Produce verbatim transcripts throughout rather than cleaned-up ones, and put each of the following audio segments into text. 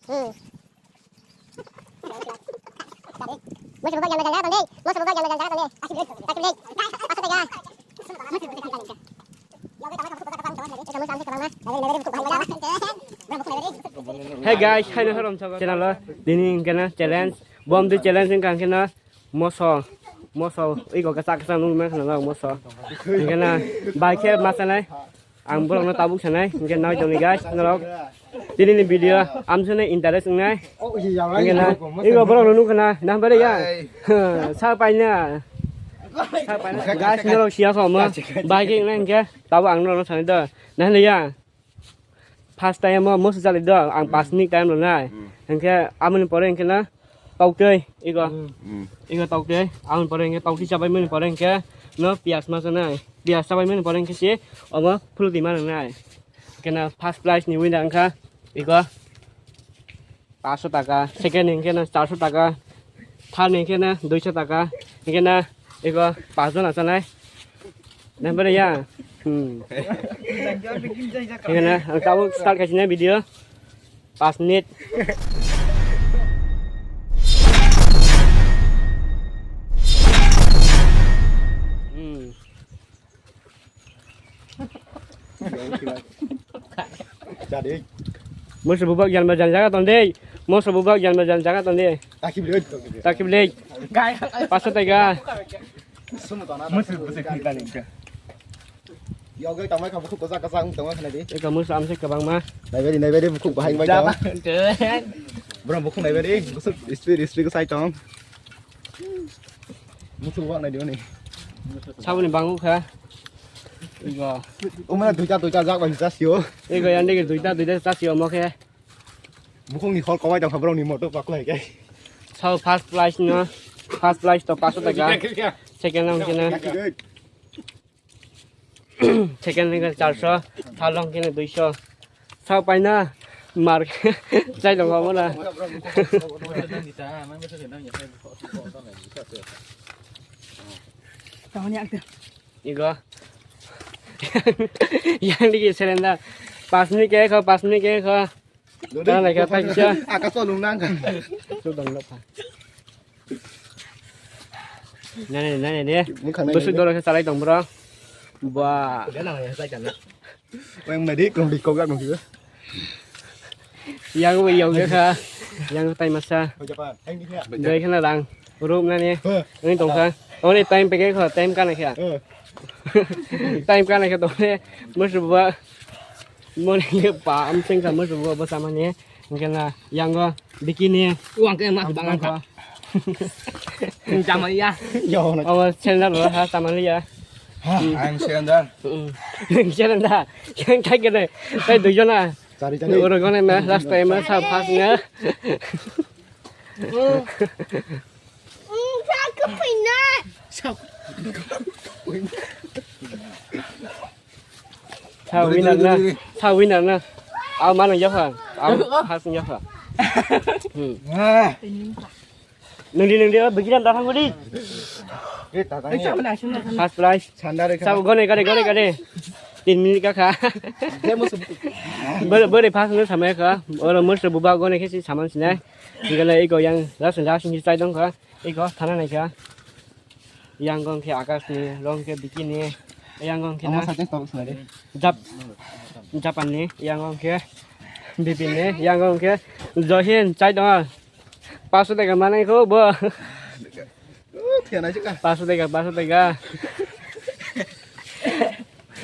Hmm. Musu buka yang jaga tadi. Musu buka yang jaga tadi. Kasih duit. Kasih duit. Kasih tiga. Hey guys, hai no haram channel o dini hingke na challenge, bom di challenge wngkha hingke na moso, moso iko kachak kachak nukma khna moso hingke na bai khe ma chanai. Ang borokno tabuk sanai, hingke nai tongni guys, norok tini ni video amsone interest wngnai. Hingke na, ego borokno nukha na, nang bere ya? Sa paina. Sa paina. Guys, norok siya kho mo. Bai khe wngnai hingke, tabuk ang norokno sanai do. Nang ya? First time mo, mo sujali do, ang pas minute time rwnai. Hingke amoni pore hingke na, Toktwi, ego. Hmm. Ego toktwi. Aboni pore hingke toktwi chabai mani pore hingke no piyaj ma chanai. Piyaj chabai mani pore hingke se omo phulutwi ma nangnai. Hingke na first prize ni winner wngkha ego paanch sho taka, second hingke na char sho taka, third hingke na dui sho taka, hingke na ego paanch jona chanai. Nang bere ya? Hmm. Hingke na ang tabuk start khaisina video. Pas minute. Hmm. Jadi. Musu bubak janma jan jaga ton dei. Musu bubak janma jan jaga ton dei. Takip lei. Takip lei. Paso tega. Musu busi kita ni. Yogo tongma kha bukhuk kwchak kwchak wng tongma khna di. Eka musu amse kwbangma. Naibari naibari bukhuk bahai bai tong. Bro bukhuk naibari bukhuk speed speed kwchai tong. Musu wak nai di mani. Saboni bangu kha. Ego. Umana duita duita jak bai jasio. Ego yandegi duita duita jasio mokhe. Bukhuk ni hol kowai tong kha bro ni moto paklai kai. Sao first prize no. First prize to paso taka. Second ang kena. Second hingke char sho, third hingke dui sho. Sa paina mar chai tong kha na. Tamani ang te. Igo. Yang digi surrender. Pas minute ke kho, pas minute ke kho. Tang lai kha thai kisa. Akaso lung nang kha. Su dong lo pha. Nani, nani de. Bwswk doro khe chalai tong bro. Ba. Weng nadi kong di kok gak nong. Yang wi yang kha. Yang tai masa. Doi khana rang. Rup nani. Ini tong kha. Oni time peke kho, time kana kha. Time kana kha to ne. Musu ba. Moni pa am sing kha musu ba samani. Hingke na yango bikini. Uang ke mas bangang ka. Chamaliya. Yo na. Awa sendal lo ha chamaliya. Ha, I'm sendal. Sendal. Yang thai kene. Tai dui jona. Chari chari. Oro gone na last time sa pas na. Sa winner na, sa winner na. Aw manang yapha, aw has yapha. Hmm. Nungdi nungdi, oh, bikiran datang gudi. First prize. Sa gone gade gone gade. Tin minute ka kha. Bore bore first nung samai kha. Oro musu buba gone khe si saman sinai. Gale iko yang last last ni chai dong kha. Iko thana nai kha. Yang gong khe Akash ni, rong khe Biki ni, yang gong khe na Jap-, Japan ni, yang gong khe Bipin ni, yang gong khe Johin, chai tongo. Paso teka manai kho bo. Paso teka, paso teka.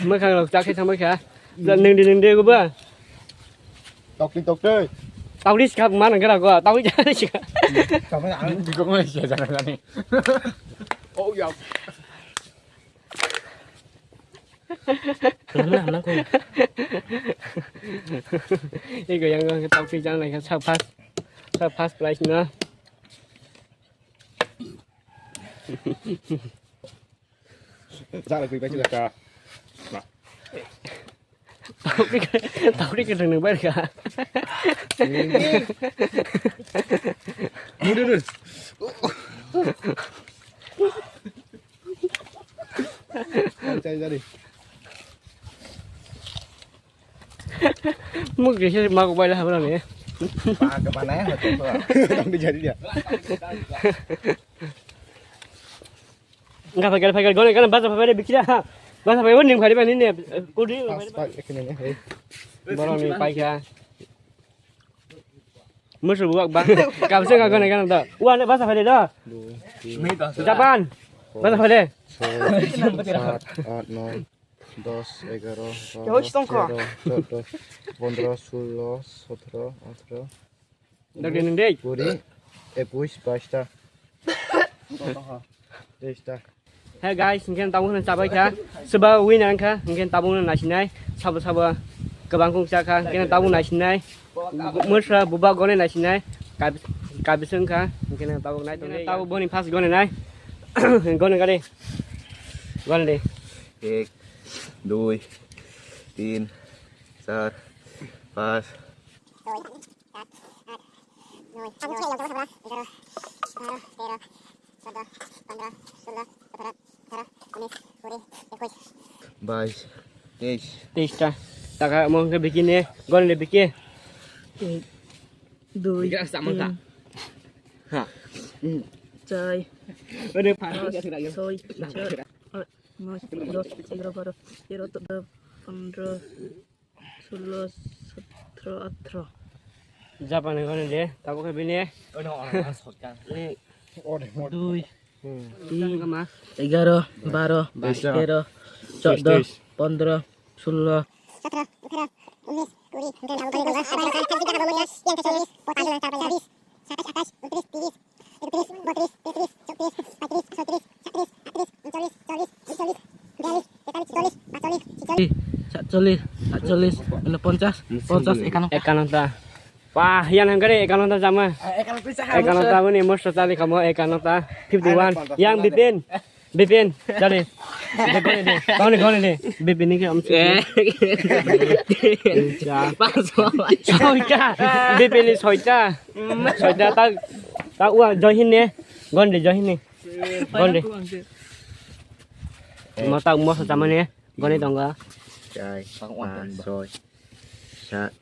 Mwkhang rok chakhe thangbai kha. Nungdi nungdi go ba. Tokti tokti. Tokti sikha ma nang kara go. Tokti jani sikha. Tokti ang dikok ma sikha jana jani. Oh ya. Ego yang tokti jana nang kha sa first, sa first prize na. Jala kui bai sila. Tauri ke tauri ke deng bai ka. Mudu du. Cai jadi. Muk ke sih mau bai lah berani. Ba, ba, na, ha, to, to. Tang di jadi dia. Enggak, pakai, pakai, gone, gone, basa, pakai, bikira. Basa, pakai, ning, pakai, pakai, ini, kudi, Pas, pakai. Pak, ini, ini, hei. Borok ni paikha. Musu buak ba. Kapse ka gone, gone, to. Ua, ne, basa, pakai, to. Dua, tiga, Japan. Basa, pakai. Soi, sat, at, noi. Dos, egaro, Jauh baro, sih tongkha. Tero, choudo, pondro, sulo, sotro, atro, Dok de nung dei. Kuri, ekuis, baista. Teista. Hey guys, hingke tabuk no chabai kha. Soba win ang kha, hingke tabuk no naisinai. Sabo sabo kwbang kung cha kha, hingke tabuk naisinai. Musra buba gone naisinai. Kab-, kabising kha, hingke tabuk nai tongnai. Tabuk boni first gone nai. Gone gade. Gone de. Ek, dui, tin, char, pas. Bais, teis. Teis ta. Taka mo hingke bikini, gone de biki. Dui, tin, char, pas, soi, sat, at, noi, dos, egaro, baro, tero, choudo, pondro, sulo, sotro, atro. Japan ni gone de, tabuk khe bini. Ek, dui, tin, egaro, baro, tero, choudo, pondro, sulo, satchollis, satchollis, ponchas, ponchas, ekanon. Ekanon ta. Wah, yang hangkare ekanon ta jama. Ekanon ta muni musu chali kamo ekanon ta. Fifty one. Yang Bipin. Bipin, jale. Gone de, gone, gone de. Bipin ni ke amsi. Soita. Bipin ni soita. Soita ta, ta ua johin ne. Gone de johin ne. Gone de. Mo ta mo sa chamane. Gone tongo. Chai. Pas, soi. Sat.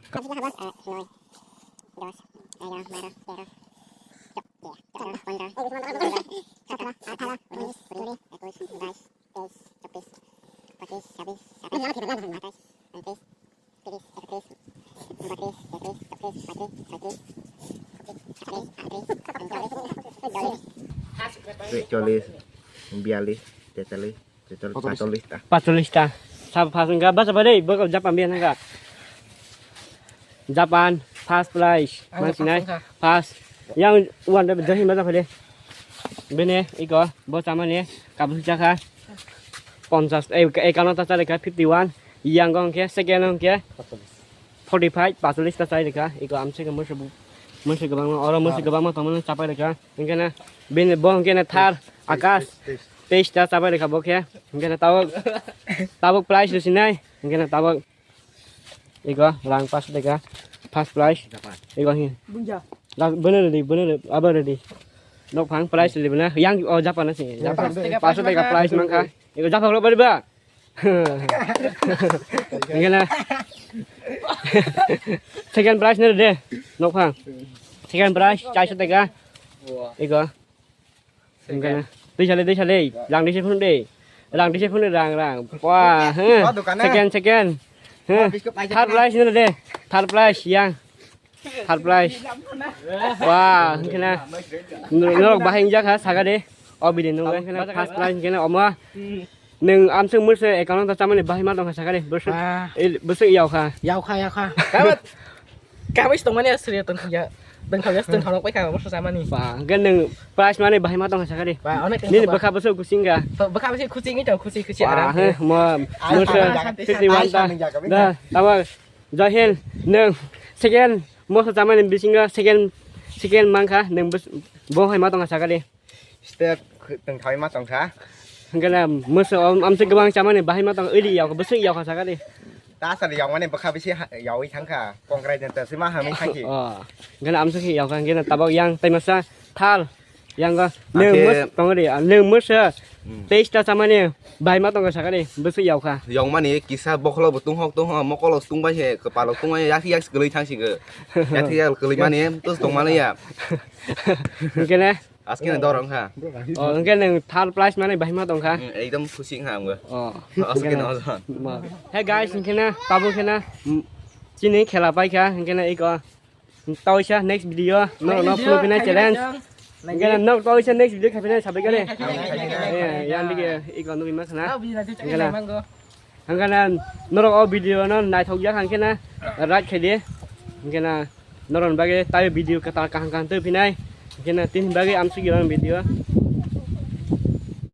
Ekchollis, biyallis, tetallis, tetallis, patchollis ta. Patchollis ta. Sab pas wngkha, basa bai dei, bo Japan biya nangkha. Japan, first prize. Ang mansinai, first wngkha. First. Yang one de johin basa bai dei. Bini, iko, bo chamani, kabul chakha. Ponchas, eh, ekanon ta chali kha, fifty one. Yang go hwnkhe, second hwnkhe. Forty five, patchollis ta chai rikha. Iko amsike musu, musu kwbangma, oro musu kwbangma tongmani chapai rikha. Hwnkhe na, bini bo hwnkhe na thar, Akash. Teis ta chapai rikha bo khe. Hwnkhe na tabuk, tabuk prize rwsinai. Hwnkhe na tabuk, iko rang paanch taka. First prize. Iko hi. Last, bono rwdi, bono rwdi, abo rwdi. Nokphang prize rwdi bono. Yang o Japan na se. Japan. Paanch taka prize mankha. Iko Japan rok bari ba. Hingkhe na. Second prize no de, nokphang. Second prize, chairso taka. Ego. Hingkhe na. Twi sale, twi sale. Rang dise phunu de. Rang dise phunu, rang, rang. Wah, he. Second, second. He. Third prize no de. Third prize, yang. Third prize. Wah, hingkhe na. Norok bahai wngjak ha, saka de. O bini nung hingkhe na first prize hingkhe na omo. Nwng amswk mwswk account ta chamani bahai ma tongkha saka de. Bwswk, bwswk yaokha. Yaokha, yaokha. Kabo, kabo is tongmani asri tongkha. Tongkha, yes, tongkha rok paikha, bwswk chamani. Ba, hingkhe nwng prize mani bahai ma tongkha saka de. Nini bwkha bwswk kuching ga. Bwkha bwswk kuching ito, kuching, kuching. Wah, he, mo, mwswk fifty one ta. Da, tamo. Jai Hind, nwng second moso chamani bisingo second, second mankha, nwng bwswk, bo hai ma tongkha saka de. Step tong thawi ma tongkha. Hingkhe na moso am-, amswk kwbang chamani bahai ma tong, ili yaokha, bwswk yaokha saka de. Ta sari yaokmani bwkha bisi ha-, yawi thangkha, kongkrai den ta sima hamwi thangkhi. Oh, hingkhe na amswk yaokha, hingkhe na tabok yang tei masa thal. Yang go. Nung mus tong ri, nung mus. Teista chamani bai ma tong sakani, busu yau kha. Yong mani kisa bokholo bo tung hok tung hok, mokolo tung bai he, kepalo tung bai, yak yak kelei thang si go. Yak yak kelei mani, tus tong mani ya. Hingke ne? Aske na dorong kha. Oh, hingke nung third prize mani bai ma tong kha. Hmm, ekdom khusi kha ang go. Oh. Aske na ojon. Hey guys, hingke ne, tabuk hingke ne, chini khela pai kha, hingke ne iko. Tawisa next video, no, no, Next video, Filipina challenge. Hingke na, no, tawisa next video khaipina sabai kare. Eh, yang dige, iko nugui ma khana. Hingke na, norok o video no naithok jak hingke na, right khaidi. Hingke na, norok bage tayo video kata kaham kaham tu pinai. Hingke na, tin bage amsuk yalan video.